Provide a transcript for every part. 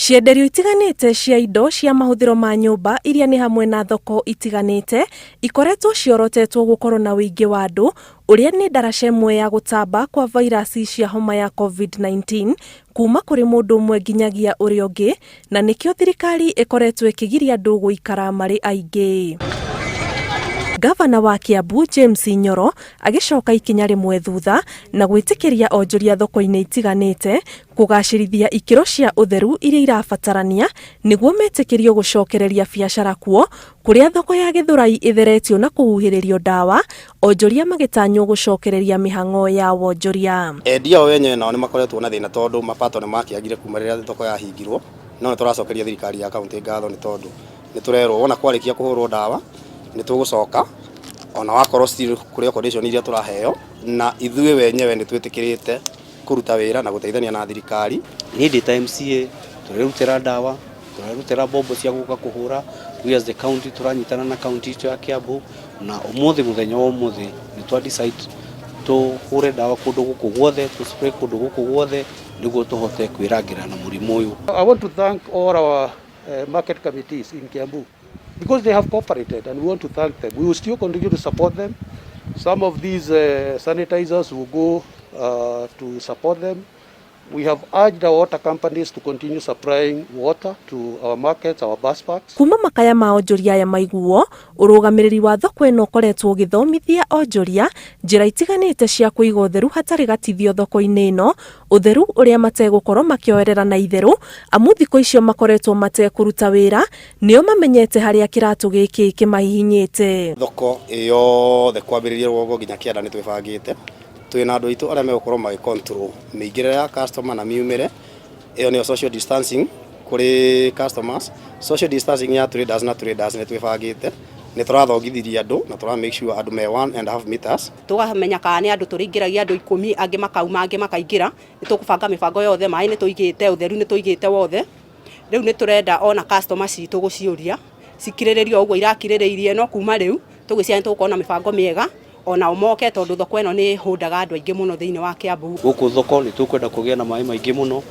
Cienderio itiganĩte cia indo cia mahũthĩro ma nyũmba iria nĩ hamwe na thoko itiganĩte ikoretwo ciorotetwo gũkorwo na ũingĩ wa andũ ũrĩa nĩ ndaraca ĩmwe ya gũtamba kwa vairasi cia homa ya COVID-19 kuma kũrĩ mũndũ ũmwe nginyagia ũrĩa ũngĩ na nĩkĩo thirikari ĩkoretwo ĩkĩgiria andũ gũikara marĩ aingĩ. Gavana wa Kiambu James Nyoro agĩcoka ikinya rĩmwe thutha na gwĩtĩkĩria onjoria thoko-inĩ itiganĩte kũgacĩrithia ikĩro cia ũtheru iria irabatarania nĩguo metĩkĩrio gũcokereria biacara kuo kũrĩa thoko ya Gĩthũrai ĩtheretio na kũhuhĩrĩrio ndawa, onjoria magĩtanywo gũcokereria mĩhang'o ya wonjoria. Endia o enyewe nao nĩ makoretwo na thĩna tondũ mapato nĩ makĩagire kuma rĩrĩa thoko yahingirwo, no nĩ tũracokeria thirikari ya kaunti ngatho nĩ tondũ nĩ tũrerwo wona kwarĩkia kũhũrwo ndawa nĩ tũgũcoka ona wakorwo still kũrĩ o condition iria tũraheo na ithuĩ wenyewe nĩ twĩtĩkĩrĩte kũruta wĩra na gũteithania na thirikari. Niĩ ndĩ ta MCA tũrerutĩra ndawa, tũrerutĩra mbombo cia gũka kũhũra, we as the county tũranyitana na county itũ ya Kiambu na ũmũthĩ mũthenya wa ũmũthĩ nĩ twa decide tũhũre ndawa kũndũ gũkũ guothe, tũ spray kũndũ gũkũ guothe nĩguo tũhote kwĩrangĩra na mũrimũ ũyũ. I want to thank all our market committees in Kiambu because they have cooperated and we want to thank them. We will still continue to support them. Some of these sanitizers will go to support them. We have urged our water companies to continue supplying water to our markets, our bus parks. Kuma makaya ma onjoria aya maiguo, ũrũgamĩrĩri wa thoko ĩno ũkoretwo ũgĩthomithia onjoria njĩra itiganĩte cia kũiga ũtheru hatarĩ gatithio thoko-inĩ ĩno, ũtheru ũrĩa mategũkorwo makĩoerera na itherũ, amu thikũ icio makoretwo matekũruta wĩra, nĩo mamenyete harĩa kĩratũ gĩkĩ kĩmahihinyĩte. Thoko ĩyothe kwambĩrĩria rũgongo nginya kĩanda nĩ twĩbangĩte twĩna andũ aitũ arĩa megũkorwo magĩ control mĩingĩrĩre ya customer na miumĩre ĩyo nĩyo social distancing kũrĩ customers. Social distancing ya traders na traders nĩ twĩbangĩte, nĩ tũrathongithiria andũ na tũra make sure andũ me 1.5 meters. Tũkamenya kana nĩ andũ tũrĩingĩragia andũ 10, angĩ makauma, angĩ makaingĩra. Nĩ tũkũbanga mĩbango yothe, maĩ nĩ tũigĩte, ũtheru nĩ tũigĩte wothe. Rĩu nĩ tũrenda ona customer citũ gũciũria cikirĩrĩrie o ũguo irakirĩrĩirie, no kuma rĩu tũgĩciria nĩ tũgũkorwo na mĩbango mĩega ona o moke, tondũ thoko ĩno nĩ ĩhũndaga andũ aingĩ mũno thĩinĩ wa Kiambu. Gũkũ thoko nĩ tũkwenda kũgĩa na maĩ maingĩ mũno.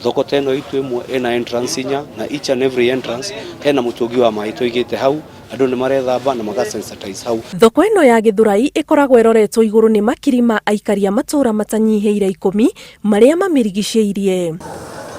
Thoko ta ĩno itũ ĩmwe ĩna entrance inya, na each and every entrance hena mũtũngi wa maĩ tũigĩte hau, andũ nĩ marethamba na maga sensitize hau. Thoko ĩno ya Gĩthũrai ĩkoragwo ĩroretwo igũrũ nĩ makiri ma aikari a matũũra matanyihĩire 10 marĩa mamĩrigicĩirie.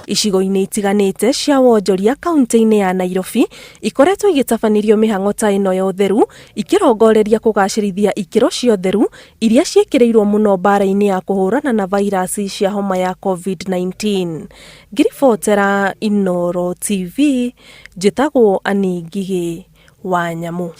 Icigo-inĩ itiganĩte cia wonjoria kaunti-inĩ ya Nairobi ikoretwo igĩtabanĩrio mĩhang'o ta ĩno ya ũtheru ikĩrongoreria kũgacĩrithia ikĩro cia ũtheru iria ciĩkĩrĩirwo mũno mbara-inĩ ya kũhũrana na vairasi cia homa ya COVID-19. Ngiribotera Inooro TV, njĩtagwo Annie Ngigĩ wa Nyamũ.